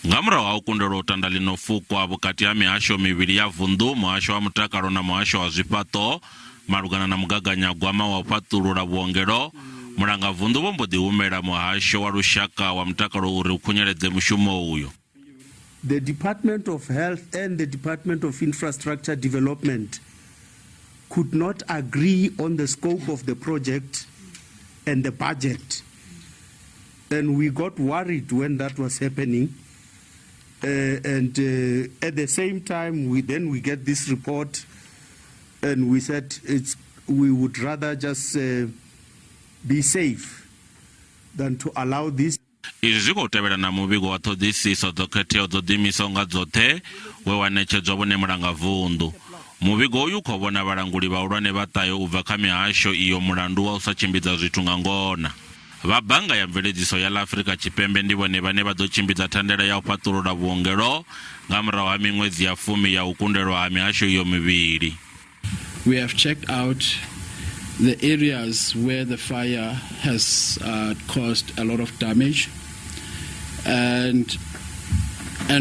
Nga murahu ha u kundelwa u tanda ḽino fukwa vhukati ha mihasho mivhili ya vunḓu, muhasho wa mutakalo na muhasho wa zwifhaṱo, malugana na mugaganyagwama wa u fhaṱulula vhuongelo, mulangavunḓu vho mbo ḓi humela muhasho wa lushaka wa mutakalo uri u khunyeledze mushumo uyo. The Department of Health and the Department of Infrastructure Development could not agree on the scope of the project and the budget. And we got worried when that was happening. And at the same time, we get this report, and we said we would rather just be safe than to allow this. Izwi zwi khou tevhela na muvhigo wa ṱhoḓisiso dzo khetheaho dzo ḓiimisaho nga dzoṱhe we wa ṋetshedzwa vhone mulangavunḓu. Muvhigo uyu u khou vhona vhalanguli vhahulwane vha ṱahe u bva kha mihasho iyo mulandu wa u sa tshimbidza zwithu nga ngona. Vha bannga ya mveledziso ya ḽa Afrika Tshipembe ndi vhone vhane vha ḓo tshimbidza thandela ya u fhaṱulula vhuongelo nga murahu ha miṅwedzi ya fumi ya u kundelwa ha mihasho iyo mivhili. We have checked out the areas where the fire has caused a lot of damage, and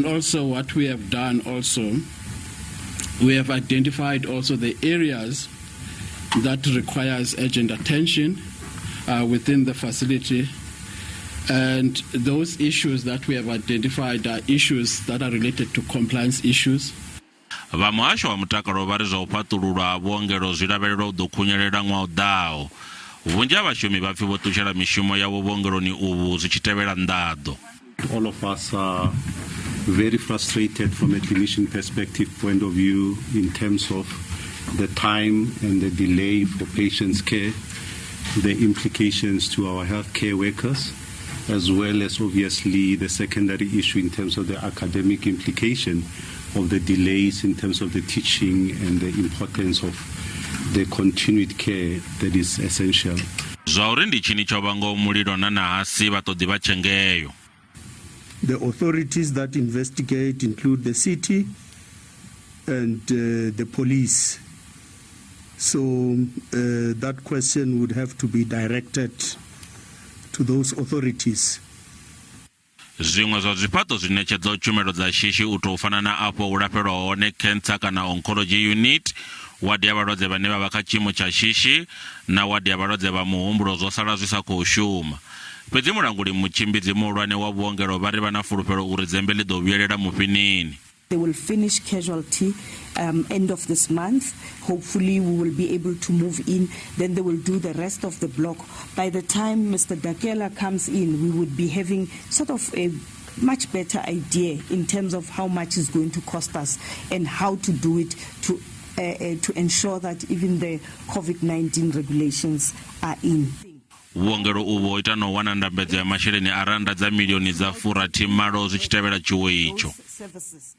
also what we have done also, we have identified also the areas that requires urgent attention within the facility, and those issues that we have identified are issues that are related to compliance issues. Vha muhasho wa mutakalo vha ri zwa u fhaṱululwa ha vhuongelo zwi lavhelelwa u ḓo khunyelela ṅwaha u ḓaho. Vhunzhi ha vhashumi vha pfi vho ṱutshela mishumo yavho vhuongeloni uvhu zwi tshi tevhela nḓaḓo. All of us are very frustrated from a clinician perspective point of view in terms of the time and the delay for patients' care, the implications to our healthcare workers, as well as obviously the secondary issue in terms of the academic implication of the delays in terms of the teaching and the importance of the continued care that is essential. Zwa uri ndi tshini tsho vhangaho mulilo na nahasi vha ṱoḓi vha tshengeo. The authorities that investigate include the city and the police. So that question would have to be directed to those authorities. Zwiṅwe zwa zwifhaṱo zwi ṋetshedzaho tshumelo dza shishi u tou fana na afho hu lafhelwa hone cancer kana oncology unit, wadi ya vhalwadze vhane vha vha kha tshiimo tsha shishi na wadi ya vhalwadze vha muhumbulo zwo sala zwi sa khou shuma. Fhedzi mulanguli mutshimbidzi muhulwane wa vhuongelo vha ri vha na fulufhelo uri dzembe ḽi ḓo vhuyelela mufhinini. They will finish casualty end of this month. Hopefully, we will be able to move in. Then they will do the rest of the block. By the time Mr. Dakela comes in, we would be having sort of a much better idea in terms of how much is going to cost us and how to do it to ensure that even the COVID-19 regulations are in. Vhuongelo uvhu ho ita na u wana ndambedzo ya masheleni a randa dza milioni dza 80 zwi tshi tevhela tshiwo itsho. Services.